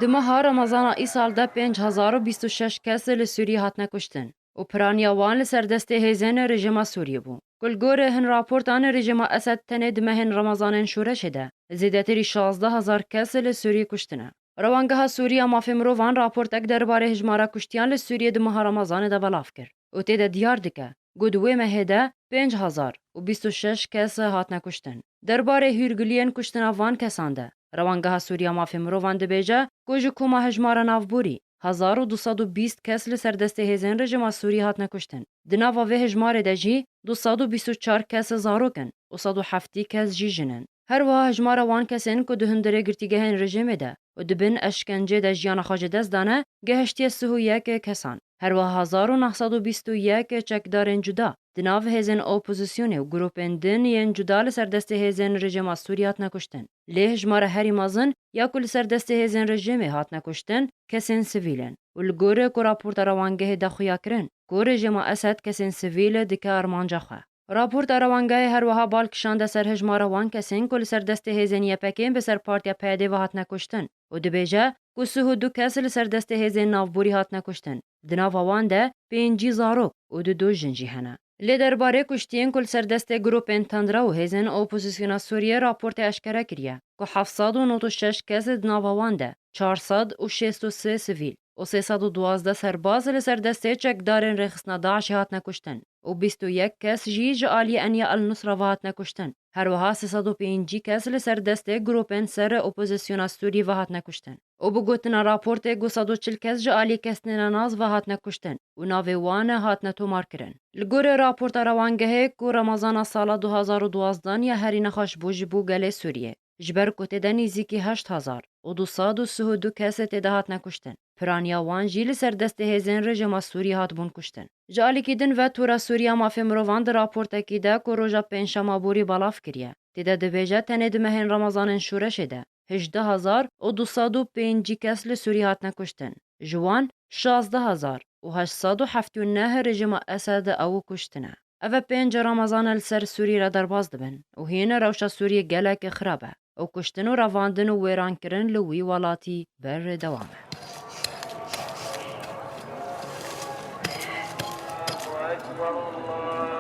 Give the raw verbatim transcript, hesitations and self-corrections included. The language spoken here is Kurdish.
Di meha Remezana îsal de pênc hezar û bîst û şeş kes li Sûriyê hatine kuştin û piraniya wan li ser destê hêzên rejîma Sûriyê bû. Ku li gorî hin raportan, rejîma Esed tenê di mehên Remezanên şoreşê de zêdetirî şazdeh hezar kes li Sûriyê kuştine. Rewangeha Sûrî ya Mafê Mirovan raportek derbarê hijmara kuştiyan li Sûriyê di meha Remezanê de belav kir û tê de diyar dike ku di wê mehê de pênc hezar û bîst û şeş kes hatine kuştin. Derbarê hûrguliyên kuştina van kesan de, Rewangeha Sûrî ya Mafê Mirovan dibêje ku ji koma hijmara navborî, hezar û du sed û bîst kes li ser destê hêzên rejîma Sûrî hatine kuştin. Di nava vê hijmarê de jî du sed û bîst û çar kes zarok in û sed û heftî kes jî jin in. Her wiha hijmara wan kesên ku di hundirê girtîgehên rejîmê de û di bin eşkencê de jiyana xwe ji dest dane, gehiştiye sih û yek kesan. Her wiha hezar û neh sed û bîst û yek çekdarên cuda di nav hêzên opozisyonê û grûpên din yên cuda li ser destê hêzên rejîma Sûrî hatine kuştin. Lê hijmara herî mezin ya ku li ser destê hêzên rejîmê hatine kuştin, kesên sivîl in û li gorî ku raporta rewangehê de xuya kirin ku rejîma Esed kesên sivîl dike armanca xwe. Raporta rewangehê her wiha bal kişande ser hijmara wan kesên ku li ser destê hêzên Y P K'ê bi ser Partiya P Y D'ê ve hatine kuştin û dibêje ku sih û du kes li ser destê hêzên navborî hatine kuştin. Di nava wan de pêncî zarok û du du jin jî hene. Lê derbarê kuştiyên ku li ser destê grûpên tundra û hêzên opozisyona Sûriyê raportê eşkere kiriye ku heft sed û nod û şeş kes, di nava wan de çar sed û şêst û sê sivîl û sê sed û duwazdeh serbaz li ser destê çekdarên rêxistina DAIŞê hatine kuştin û bîst û yek kes jî ji aliyê Enya El Nusra ve hatine kuştin. Her wiha sê sed û pêncî kes li ser destê grûpên ser opozisyona Sûrî ve hatine kuştin. Û bi gotina raportê, ku sed û çil kes ji alî kesnêna nas ve hatine kuştin û navê wan hatine tomarkirin. Li gorî raporta rewangehê, ku Remezana sala du hazar û duwazdeh ya herî nexweş bû ji bo gelê Sûriyê, ji ber ku tê de nêzîkî heşt hezar û du sed û sih û du kes tê de hatine kuştin. Piraniya wan jî li ser destê hêzên rejîma Sûrî hatibûn kuştin. Ji alîkî din ve, Tora Sûrî ya Mafê Mirovan di raportekî de ku roja Pêncşema borî belav kiriye, tê de dibêje tenê di mehên Remezanên şoreşê de hejdeh hezar û du sed û pêncî kes li Sûrî hatine kuştin. Ji wan şazdeh hezar û heşt sed û heftê û neh rejîma Esed ew kuştine. Ev e pênc Remezan e li ser Sûrî re derbas dibin û hîn rewşa Sûriyê gelek xirab e û kuştin û revandin û wêrankirin li wî welatî berdewam e.